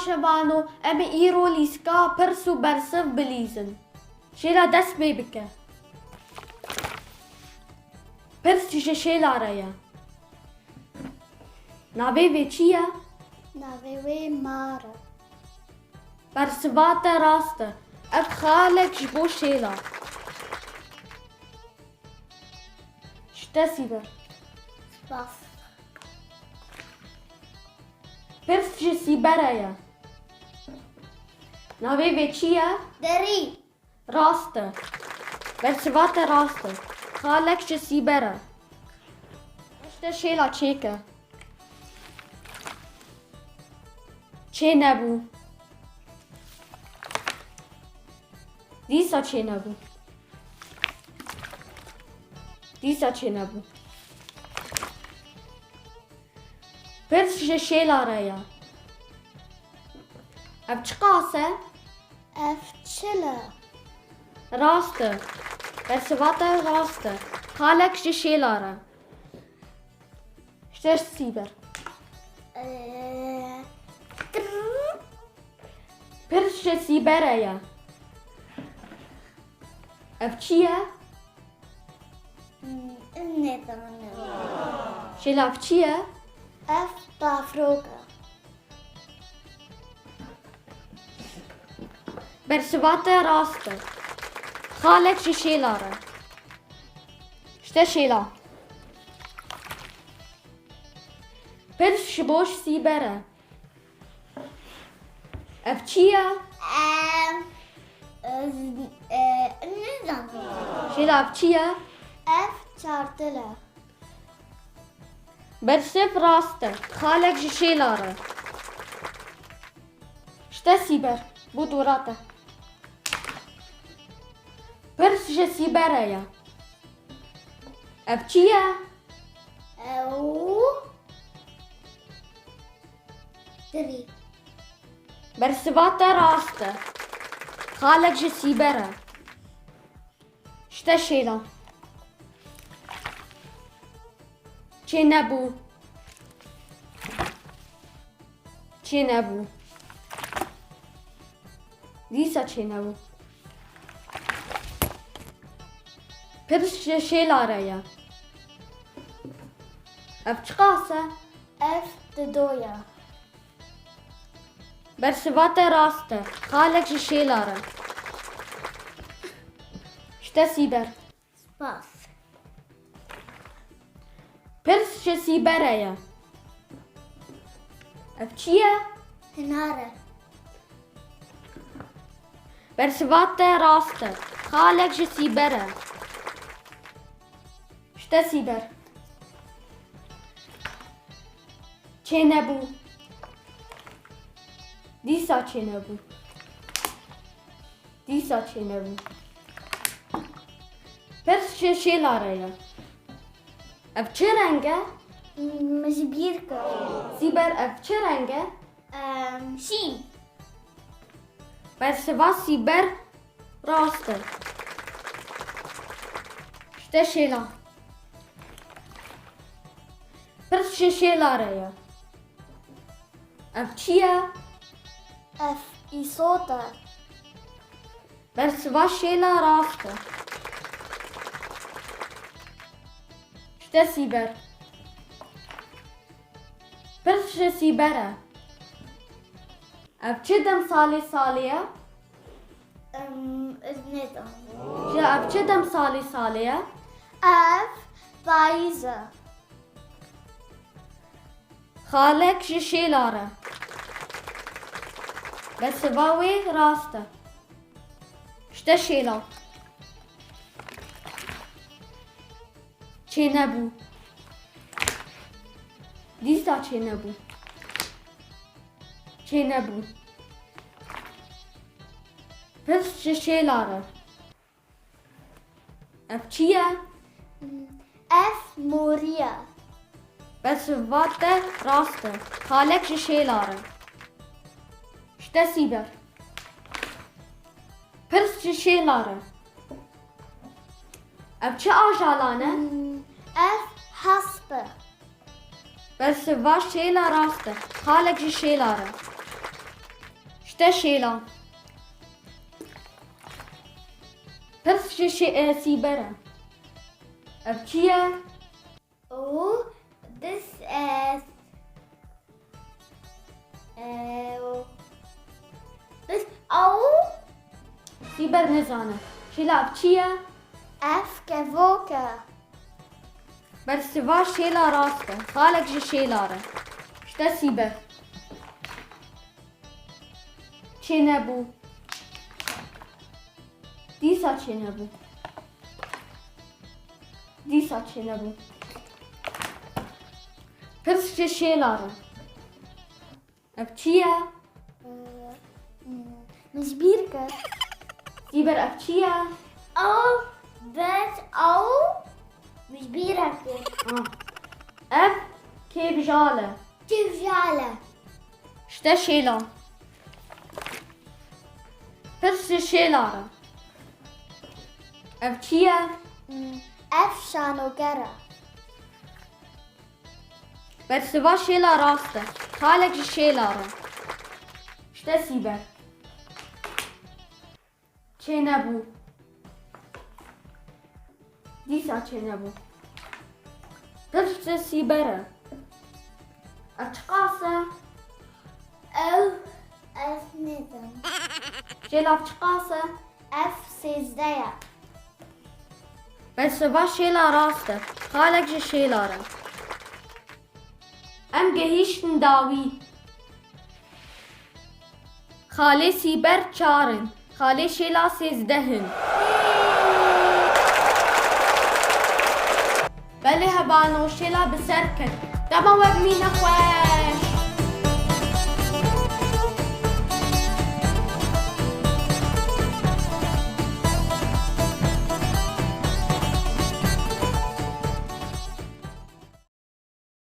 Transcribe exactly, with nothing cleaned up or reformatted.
Şevano, em ê îro lîstika pirs û bersiv bilîzin. Şêla dest pê bike. Pirs ji şêla re ye. Navê vê çi ye? Navê wê Mar e. Bersiva te rast e. Ev xalek ji bo şêla. Ji te Sîber. Spas. Pirs ji Sîber e ye. Navê vê çi ye? Derî. Rast e. Bersiva te rast e. Xalek ji Sîber e. Ji te şêla çêke. Çênebû. Dîsa çênebû. Dîsa çênebû. Pirs ji şêla re ye. Ev çiqas e? Ev çil e. Rast e. Bersiva te rast e. Xalek ji şêla re. Ji te Sîber. Ee, trrr. Pirs ji Sîber e ye. Ev çi ye? Hmm, ez nêzanim. Şêla ev çi ye? Ev tafrok e. Bersiva te rast e. Xalek ji şêla re. Ji te şêla. Pirs ji bo Sîber e. Ev çi ye? Em, e, e, nizam. Şêla ev çi ye? Ev çartil e. Bersiv rast e. Xalek ji şêla re. Ji te Sîber. Bo dora te. Pirs ji Sîber e ye. Ev çi ye? Ew. Dirî. Bersiva te rast e. Xalek ji Sîber e. Ji te şêla. Çênebû. Çênebû. Dîsa çênebû. Pirs ji şêla re ye. Ev çiqas e? Ev dido ye. Bersiva te rast e. Xalek ji şêla re. Ji te Sîber. Spas. Pirs ji Sîber e ye. Ev çi ye? Hinar e. Bersiva te rast e. Xalek ji Sîber e. Ji te Sîber. Çênebû. Dîsa çênebû. Dîsa çênebû. Pirs ji şêla re ye. Ev çi reng e? Min ji bîr kir. Sîber, ev çi reng e? Em, şîn. Bersiva Sîber rast e. Ji te şêla. Pirs ji şêla re ye. Ev çi ye? Ev îsot e. Bersiva şêla rast e. Ji te Sîber. Pirs ji Sîber e. Ev çi demsalê salê ye? Em, ez nêzanim. Ji ev çi demsalê salê ye? Ev payîz e. Xalek ji şêla re. Bersiva wê rast e. Ji te şêla. Çênebû. Dîsa çênebû. Çênebû. Pirs ji şêla re. Ev çi ye? Ev morî ye. Bersiva te rast e. Xalek ji şêla re. Ji te Sîber. Pirs ji şêla re. Ev çi ajalan e? Hmm, ev hesp e. Bersiva şêla rast e. Xalek ji şêla re. Te şêla. Pirs ji şê-, e, Sîber e. Ev çi ye? Û bis, e, e, bis, ew. Sîber nizane. Şêla ev çi ye? Ev kevok e. Bersiva şêla rast e. Xalek ji şêla re. Ji te Sîber. Çênebû. Dîsa çênebû. Dîsa çênebû. Pirs ji şêla re. Ev çi ye? Min ji bîr kir. Sîber, ev çi ye? Ew bet ew min ji bîr kir. Ah. Ev kêvjal e. Kêvjal e. Ji te şêla. Pirs ji şêla re. Ev çi ye? Ev şanoger e. Bersiva şêla rast e. Xalek ji şêla re. Ji te Sîber. Çênebû. Dîsa çênebû. Pirs ji Sîber e. Ev çiqas e? Ew, ez nizanim. Şêla ev çiqas e? Ev sêzdeh ye. Bersiva şêla rast e. Xalek ji şêla re. Em gehîştin dawî. Xalê Sîber çar in. Xalê Şêla sêzdeh in. Belê hebano, Şêla bi ser ket. Dema we bimîne xwe.